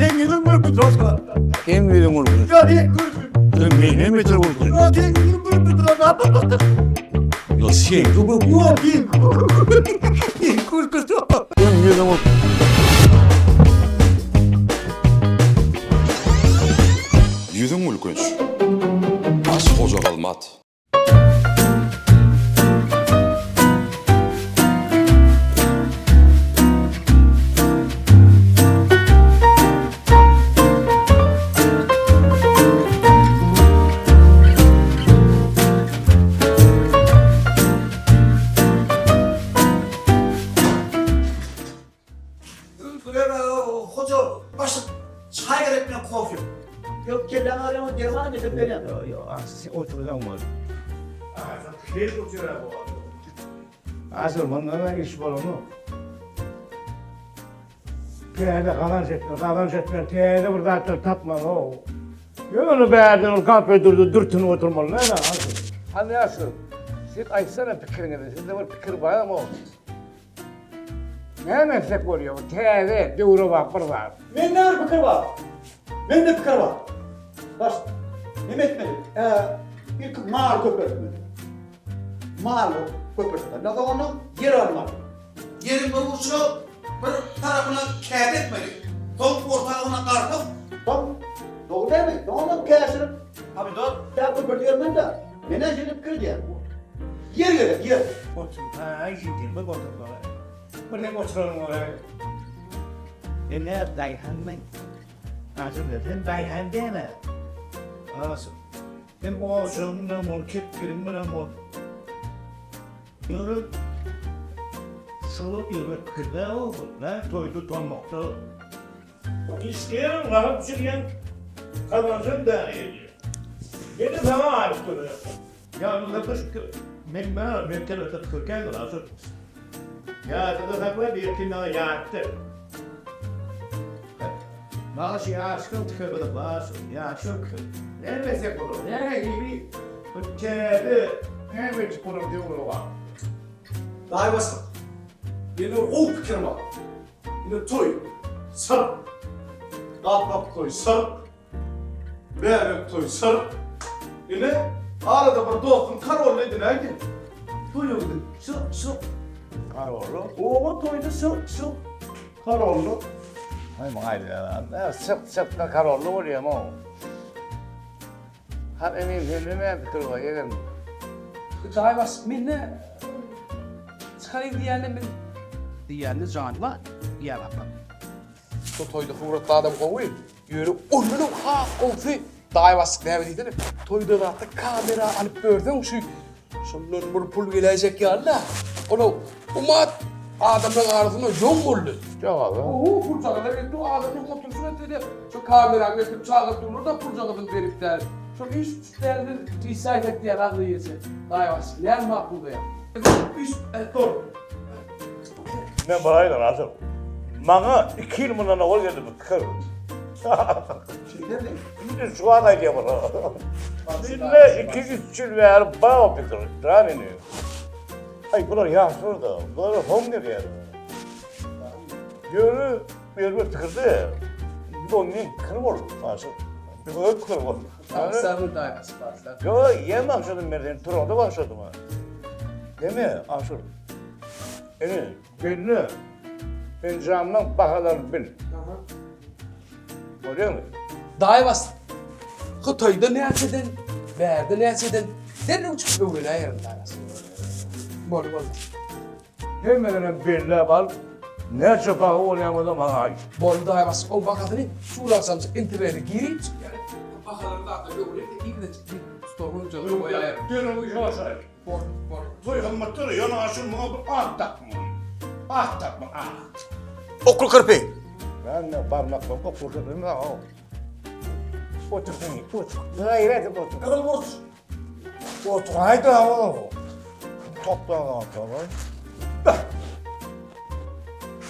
Hem ýüzüň gülkünç. Sen menden beter gülkünç. Ýa seňki gülkünç. Hem ýüzüň Ýüzüň gülkünç. Aş hoja galmat. Hoja başlyk çaý gerek men kofe. Ýok kelläň agyrýan derman getirip berýän. Ýok ýok sen otursaň bol. Asyl mundan iş bolanok. Täze gazanç etmeli, gazanç etmeli, täze bir zatlar tapmaly. O. Ýöne bärden ol kompýuterde dürtünip oturmaly näme asyl. Hany asyl, siz aýtsana pikiriňizi, sizde bir pikir barmy? Näme etsek bolýar bu täze, döwrebap bir zat. Mende bir pikir bar. Mende pikir bar. Baş neme etmeli? Ee, ilki mal köpeltmeli. Mal köpeltmeli. Ondan soň ondan ýer almaly. Ýeriň bir burçuna bir tarapyna kädi ekmeli. Soň ortalygyna garpyz. Soň dogry dälmi? Soň ondan käşirip Pomidor. Ýa köpeltýärmen-de. Men-ä şeýle pikir edýän. Ýer gerek, ýer. Otur, ha, ýigdim, bir otur bana. Bir dem oturalım oraya. Sen ne daýhan men? Asyl sen daýhan däme. Asyl. Sen ojagyň bilen bol, kepgiriň bilen bol. Ýöne şol ýöne pikirde o, ne toýda tonmakda. Işleýän, galyp düşürýän, gazanjam bäri gelýär. Meni saňa aýyp görýär. Ýanyňda bir men bar, men telefon pikirkän asyl. Ýadyňda sakla, ertir maňa ýatdy. Maňa şu ýaşkyn pikir bar, şu ýaşkyn pikir. Näme etsek bolar? Nähili bir täze näme etjek bolar döwre bar. Daýy başlyk, mende bir gowy pikir bar. Ine toý, syrk. Galpak toý, syrk. Bäbek toý, syrk. Ine, arada bir dostuň karolly edinäýdi. Toýa gidip, syrk, syrk. Karolly? Oba toýda syrk, syrk. Karolly. Aý, maňa aýdýar. Syrk, syrkdan karolly bolýam-ow. Han emin sende näme pikir bar ýegen? Jaý basyp mende çykaryn diýende men diýende jany bar diýýär apam. Şu toýda suratly adam gowy, ýöne ondanam has gowusy daýy bassyk näme diýsene, toýda zatda kamera alyp berseň şu Şondan bir pul geläýjek ýaly-da. Ol umat adamlaryň arasynda ýoň boldy. Jogaby. Oho, puljagaza geldi, adamlaryň oturyşyna seret. Şu kamerany getirip çagyryp durlar-da puljagazyny berip däl. Şol iş däldir, diýsäýsek diýýär agzy ýeje. Daýawaç, näme makullaýar? Üç, dur. Men bir aýdan asyl. Maňa iki ýyl mundan owal geldi bu pikir. Şeýdemi? Indi şu wagt aýdýan muny. Indi iki-üç ýyl bäri bar o pikir. Jan indi. Aý bular ýaşlar-da, bulara soň gelýär. Ýöne ýerbe pikirde bu meň pikirim ol. Aşyr. Bu öz pikirim ol. Sag bol daýy, başla. Ýok, ýem bagşadym men seni turanda bagşadym. Deme, Aşyr. Ine, belli. Enjamlaň bahalaryny bil. Bolýarmy? Daýy bas. Hytaýda näçeden, bärde näçeden, derrew çykyp öwrenäýerin daýy bas. Boldy, boldy. Hemmelerem belläp al. Näçe baha bolýan bolsa maňa aýt. Boldy daýy bas. Oň bahasyny şu gün agşamjyk internete girip çykýar. Bahalary zatlar öwrenip, irden çykyp stoluň üzerine goýaýaryn. Derrew işe başlaýyn. Bor, bor. Toý gymmatdyr, ýöne aşyr muňa bir at dakmaly. At dakmaly, at. Okul kirpi. Ben barmakla okul kirpi mi? Otur sen, otur. Gaýrat et otur. Gyzyl burç. Otur, haýda oğlum. Toplan otur.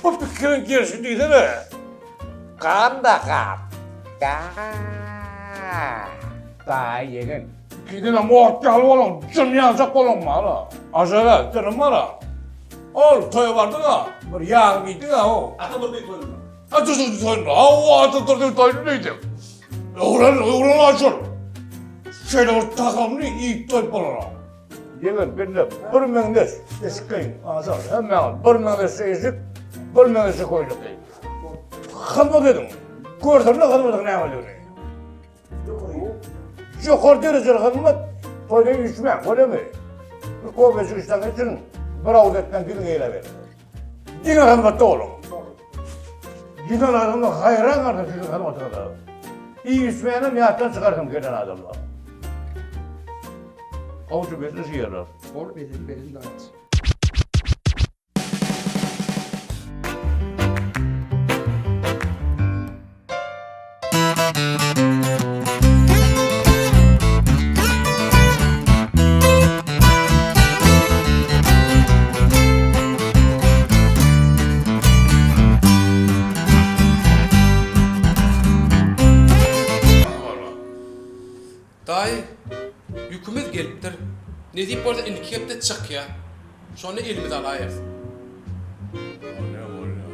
Bu pikirin gelişi diýsene. Gan da gan. Da. Da ýegen. Gidene mort ýaly bolan, jyn ýaljak bolan bar-a. Ajaga, jynym bar-a. Ol toýa bardyň-a, bir ýarym iýdiň-a, o. Ata bir toýunda. Toýun Öwren, öwren aşyr. Şeýle bir tagamly iýip doýup bolar. Ýegen bende bir meňzeş eşik geýin. Aşyr, hemmäňiz bir meňzeş eşik, bir meňzeş köýnek geýin. Hyzmat ediň. Görsünler hyzmatyň nämedigini. Ýokary derejeli hyzmat toýda üýşmäň, bolýamy? Bir kofejik içseň içiň, bir agyz etmän gidiň eýle beriň. Diňe hyzmatda boluň. Giden adamlar haýran galsa siziň hyzmatyňyza. Iýip-içmänem ýatdan çykarsyn gelen adamlar. Gowja belli şu ýerler. Bol belli belli daýaç. Daýy, ýükümiz gelipdir. Nesip bolsa indiki hepde çykýa. Şonda elimize alaýarys. Bolýa, bolýa.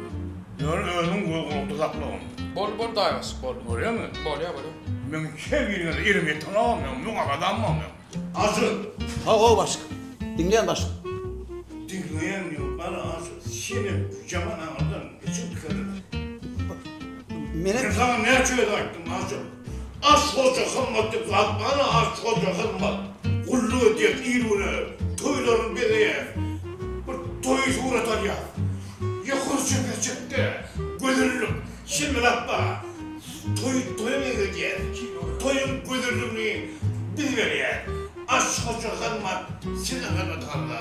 Ýöne özüň göz-gulakda saklagyn. Bol, bol daýy, bol. Bolýamy? Bolýa, bolýa. Meň her biriňize elim ýetenok meň, müň aladam bar meň. Aşyr! Hawa başlyk. Diňleýän başlyk. Diňleýän ýok, bana Aşyr, senem ýaman aňyrdan içiň pikirdir. Menem. Men saňa näçe gezek aýtdym Aşyr. Aş hoja hyzmat diýip zat bar-a, aş hoja hyzmat. Gulluk edýäs il-güne, toýlaryny bezeýäs. Bir toýy surat alýas. Ýokary çeperçekde gözellik, şeýle zat bar. Toýy toýa meňzedýäs. Toýuň gözelligini biz berýäs. Aş hoja hyzmat siziň hyzmatyňyzda.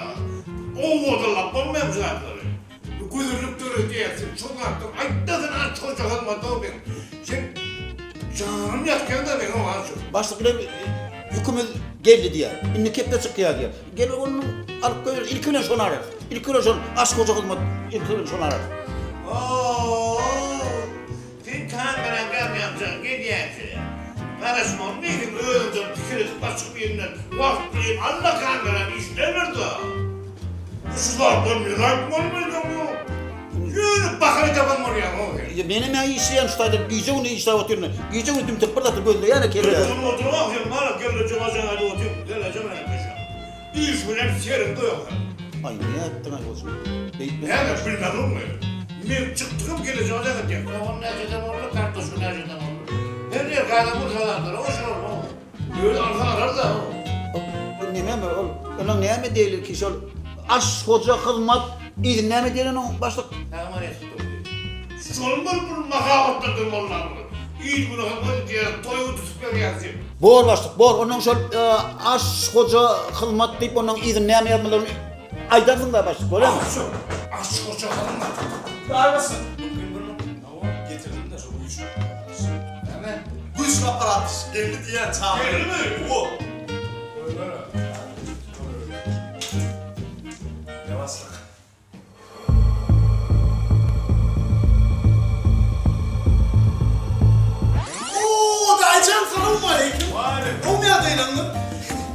Owadanlap bolmaýar bu zatlary. Gözellik döredýär sen şol zatlar aýtda sen aç hoja hyzmat ol men sen janym ýakýanda meň oňa şu. Başlyk bilen ýükümiz geldi diýýär. Indi kepde çykýar diýýär. Gel ony alyp goýber ilki bilen şony ararys. Ilki bilen şol aç hoja hyzmat ilki bilen şony ararys. Oooo sen kameraň gazýança gelýänçä garaşmaly diýdiň özüňden pikir edip başga birinden wagt bilen alla kamerany işläberda. Şu zatlar men aýtmalymydy bu? Ýöne bahana tapan bolýaň-ow sen. Ýa menem-ä işleýän şu taýda gije-gündiz işläp otyryn. Gije-gündiz dümtüp bir zatlar gözleýän-ä kelle. Sen oturamok sen bar gelnejem ajaň aýdyp otyr gelnejem aýdyp Iş bilen seriňde ýok sen. Aý nätdiň-aý goçum. Beýtme. Näme bilmeziňmi? Men çykdygym gelnejem ajaň aýdýar. Sogan näçeden boldy, kartoşka näçeden boldy. Her ýer gaýdan bolsa zatlara goşular. Özi alsa alar-da o. Bu nememi ol? Onuň näme diýeli ki şol aş hoja hyzmat yzyny näme diýeli onuň başlyk? Saňa nesip boldy. Şol bir bir mahabatlandyrma bolmazmy? Il güne hyzmat edýär, toýuňy tutup berýär sen. Bor başlyk bor onuň şol aş hoja hyzmat diýip onuň yzyny näme ýazmalydygyny aýdarsyň-da başlyk bolýamy? Aş aş hoja hyzmat. Daýy başlyk. Mümkin bir Getirdim-de şu güýçli aparat. Näme? Güýçli aparat geldi diýýän çaga. Geldimi? Hawa. Ýawaşlyk. Oo, daýyjan salowmaleýkim. Gowy ýagdaýlaryňyz?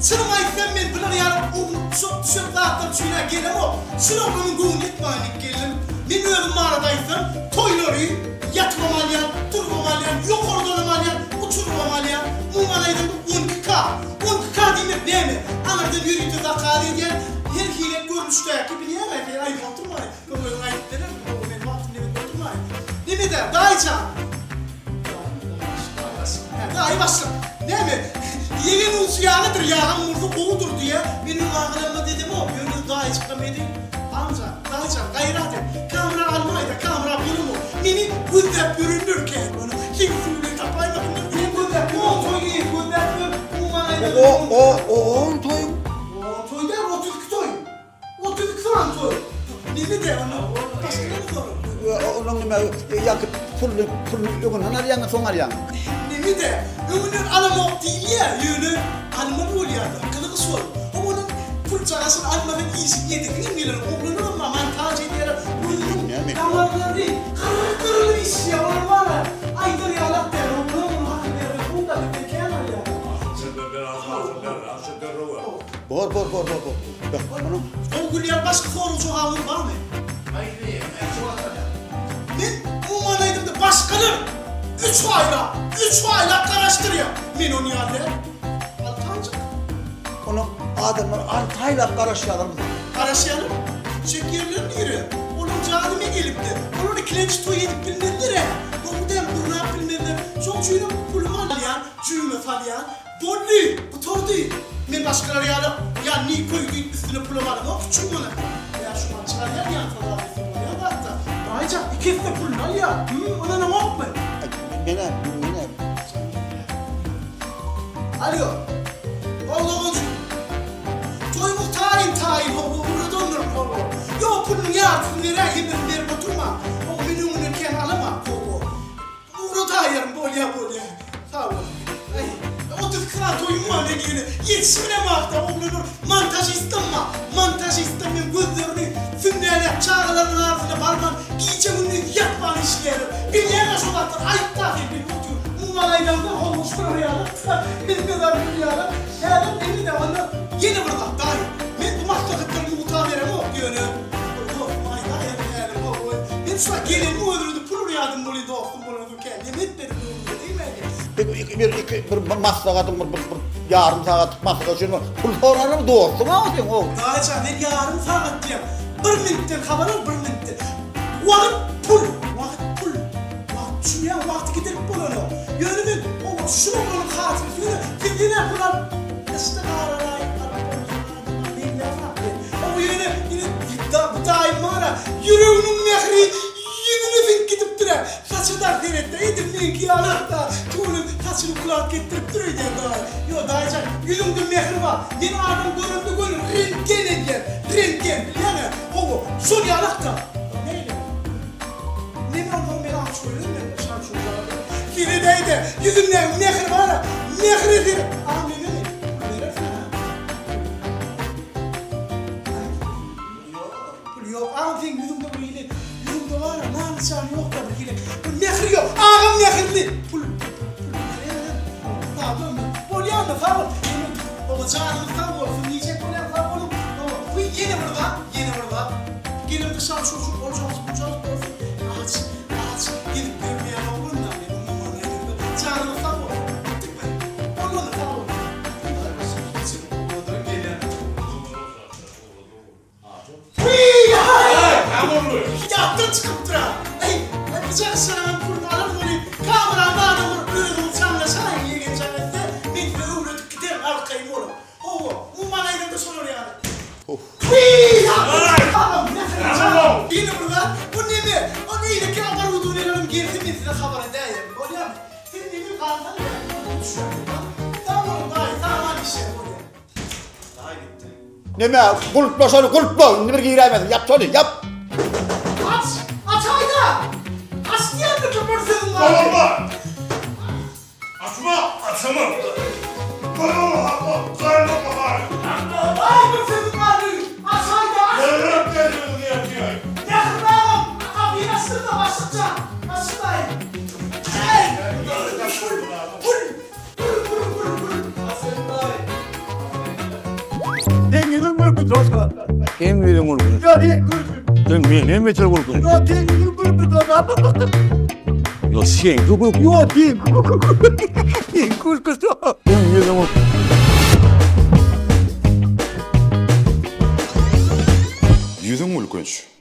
Çynymy aýtsam men bular ýaly ownuk-uşak düşek zatlar üçin-ä gelemok. Şular onuň göwnüne ýetmän diýip geldim. Men özüm barada aýtsam, toýlary ýatybam alýan, durubam alýan, ýokardanam alýan, uçurybam alýan. Umuman aýdanda 12 K. 12 K diýmek näme? Aňyrdan ýörite zakaz edýän, her hili görnüşdäki, bilýäň-ä, sen aýdyp oturmaý. Özüň aýdyp berer, men wagtyny berip oturmaý. Neme-dä, daýyjan? Daýy başlyk, näme, ýegen ujy ýalydyr, ýagan bolsa gowudyr diýýä. Men öň agyranma dedemok, ýöne daýyjykam edi. Amjan, daýyjan, gaýrat et, kamera almaý-da, kamera bolamok. Meni gözläp ýörenler kän, ony seň üstüňden tapaýmasynlar diýip gözläp ýör. On toý diýip gözläp ýör, umuman aýdanda. O, o, o, on toý? On toý däl, 32 toý. 32 sany toý. Neme-de onda başga näme sorag? Onuň nime ýa-ki pulny pulny öňünden alýaňmy soň alýaňmy? Neme-de öňünden alamok diýilýär, ýöne almaly bolýar-da. Gyzygy şol. Onuň puljagaşyny almasaň işiň edesiňem gelenok. Oglanlaram bar, montaž edýärler. Özüniň damarlary gyrylyp işleýär. Olar bar-a, aýdar ýalak däl. Oglan onuň hakyny bermek gowy-da, bizden kän alýar. Bor bor bor bor bor. Munuň. Gowy gülýän başga sorag jogabyňyz barmy? Men umuman aýdamda. Garaşdyrýarlar. Üç aýlap, üç aýlap garaşdyrýar. Men ony ýaly däl. Altaýjyk. Onuň adamlar alty aýlap garaşýarlar bize. Garaşýarlar. Çekýärler nire? Olaň jany me gelipdi. Olar ikilenji toý edip bilmezler-ä. Dogrudan gurnap bilmezler. Şoň üçinem pulumy alýan, jübime salýan. Boldy, gutardy. Men başgalar ýaly ýa ni köý diýip üstüne pulam alamok, üçin manat. Ýa şu wagt çykarýan ýa-da zat etseň bolýar zatda. Daýyjan, iki esse puluny alýar. Hüm, ynanaňokmy? Aý, men-ä, men-ä. Alýo. How doganjyk. Toýumyz taýyn taýyn how ugradandyr how. Ýok pulunyň ýartysyny beräý hemmesini berip oturma. How men öňünden kän alaman how. Ugradaýaryn bolýa bolýa. Sag bol. Aý 32 sany toýum bar men ýöne ýetişibilemokda oglanlar montažistam bar. Montažistam men gözlerini sünnäläp çagalarynyň arasyna barman gije gündiz ýatman işleýärler. Bilýäňä şo zatlary aýtda sen bilip otur. Muňa aýdaňda howuş durar ýaly. Bilmez arzuw ýaly. Häzir indi-de onda ýene bir zat daýy. Men bu maslahatlary mugt-a beremok, ýöne dostum aýdaýar häzir ho-oý. Men şu wagt gelenimiň özüne-de pul urýardym weli dostum bolansoň kän neme etmedim ömrümde diýmäge. Bir bir iki bir maslahatyň bir bir bir ýarym sagatlyk maslahat üçin pul sorarlar dostuň-a o seň o. Daýyjan men ýarym sagat diýýän. Bir minutden habar al bir minutden. Wagt pul, wagt pul. Wagt düşünýän wagty gidirip bolanok. Ýöne men oba şu oglanyň hatyny ýöne sizden-ä pul alyp daşda galaraý alyp bolmasa adama meňzänok men. Oba ýöne ine bu daýym bar-a ýüreginiň mähri ýüzüne siňip gidipdir-ä. Saçy-da seretde edil meňki ýaly-da tüweleme saçyny kulak getdiripdir öýdýän daýy. Ýo daýyjan ýüzüňde mähir bar. Men adam göremde göni rentgen edýän. Rentgen bilýäň-ä. Hawa şol ýalak-da. Nähili? Neme onsoň men aç goýlan men şan şun jogap Seredäýdä ýüzündäki mähir bara mähire seret a nememi pul berersiň a pul ýok agam seň ýüzüňde bir hili ýüzüňde bara nan nyşan ýokda bir hili bir mähir ýok agam mähirli pul pul pul berýän sag bol bolýanda sag bol oba janyňyz sag bolsun diýjek bolýan sag boluň bu ýene bir zat ýene bir zat Gelin gyşan çuçuk boljagyz bujagyz bolsun aç aç gezip ýörmeýän oglan da men umuman aýdanda janyňyz sag bolsun gitdikmi bolmanda sag boluň. Ýatdan çykypdyra. Eý, bıçak şaňam puluny alar weli kamerany adam bir özüňiz jaňlaşaýyň ýegen jaň etse men size öwredip giderin arkaýyn boluň. Hawa, umuman aýdanda şolar ýaly. Ýene bir zat, bu neme? Ol eýleki oborudowniýalaram gelse men size habar edäýerin, bolýamy? Sen neme galsaň ýa düşýän. Sag boluň daýy, sag-aman işläň, bolýa. Daýy gitdi. Neme, gulpla şony, gulpla, indi bir giräýmesin, ýap şony, ýap! Aç! Açaýda! Aç diýýändir bir sözüň bar. Bolma! Açma! Açamam! Aý bir sözüm bar öý! Açaýda aç! Ýaryp geldim ýatýan. Mähir agam! Gapyny açdyr-da başlykjan! Başlyk daýy! Eý! Pul! Pul! Pul pul pul pul! Hasan daýy. Sen ýüzüň gülkünç hoşga. Sen ýüzüň gülkünç. Ýa sen gülkünç. Sen menden beter gülkünç. Ýa sen ýüzüň gülkünç. Ýa seňki gülkünç. Ýa sen gülkünç. Sen ýüzüň gülkünç. Ýüzüň gülkünç.